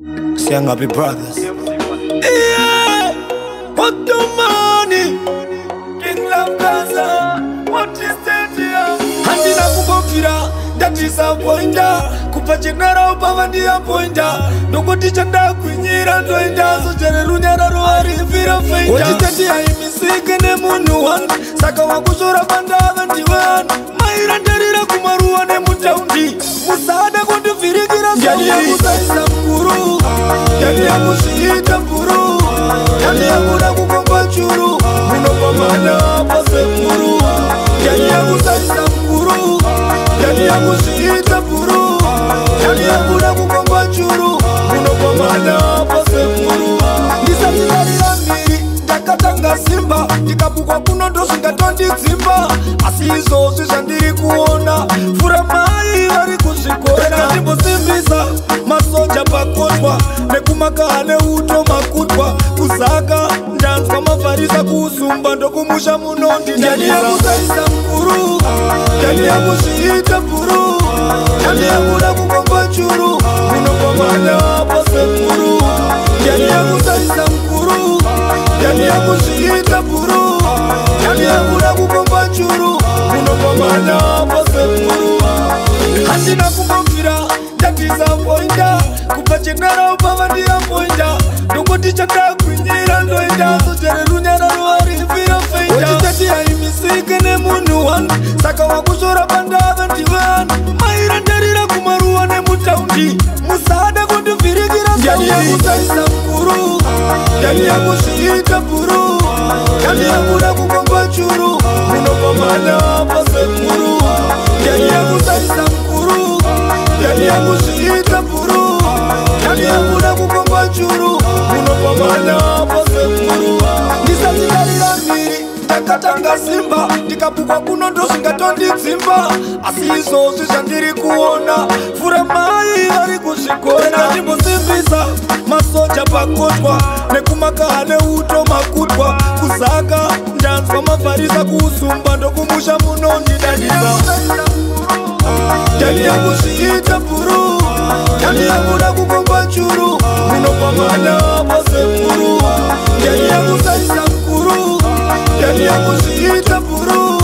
Siangapi Brothers. Yeah, what the money? King Love Gaza, what is that? Handina kumbobvira ndadisappointa, kubva general pava ndiappointa, ndokuti chandagwinyira ndoenda sojere runyararo arifira feita. Wachitati haimisike nemunhu wani, saka wakushora pandava ndiwani mairandarira kumaruwa nemutaundi, musada kundivhirikira. Ndaniyakusaisa mukuru, ndaniyakusviita bhuru, ndaniyakuda kukomba churu munopamana pasekuru. Ndaniyakusaisa mukuru, ndaniyakusviita bhuru, ndaniyakuda kukomba churu munopamana pasekuru. Ndisati ndarira mbiri ndakatanga simba, ndikabukwa kuno ndozvingatondidzimba, asi izvozvi zvandiri kuona pfura mai vari kuzvikona. Ndimbosimbisa masoja pakotwa nekumakaha neuto makutwa kuzaka, ndanzwa mavharisa kuusumba ndokumusha munondi. Ndaniyakusaisa mukuru, ndaniyakusviita bhuru, ndaniyakuda kukomba churu munopamana pasekuru. Ndaniyakusaisa mukuru, ndaniyakusviita bhuru, ndaniyakuda kukomba churu munopamana pasekuru. Handina kumbobvira ndadisappointa, kubva general pava ndiappointa, ndokuti chandagwinyira ndoenda sojere runyararo arifira feita. Wachitati haimisike nemunhu wani, saka wakushora pandava ndiwani mairandarira kumaruwa nemutaundi, musada kundivhirikira. Ndaniyakusaisa mukuru, ndaniyakusviita bhuru, ndaniyakuda kukomba churu munopamana pasekuru. Ndaniyakusaisa mukuru, ndaniyakusviita bhuru, ndaniyakuda kukomba churu munopamana pasekuru. Ndisati ndarira mbiri ndakatanga simba, ndikabukwa kuno ndozvingatondidzimba, asi izvozvi zvandiri kuona pfura mai vari kuzvikona. Ndimbosimbisa masoja pakotwa nekumakaha neuto makutwa kuzaka, ndanzwa mavharisa kuusumba ndokumusha munondidanisa. Ndaniyakusviita bhuru, ndaniyakuda kukomba churu munopamana pasekuru. Ndaniyakusaisa mukuru, ndaniyakusviita bhuru,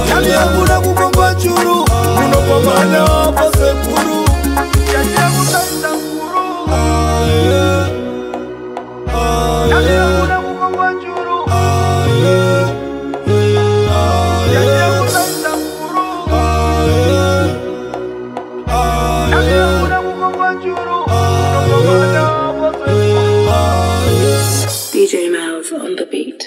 ndaniyakuda kukomba churu munopamana pasekuru. Ndaniyakusaisa mukuru, ndaniyakuda kukomba churu, ndaniyakusaisa mukuru, ndaniyakuda kukomba churu munopamana pasekuru. DJ Miles on the beat.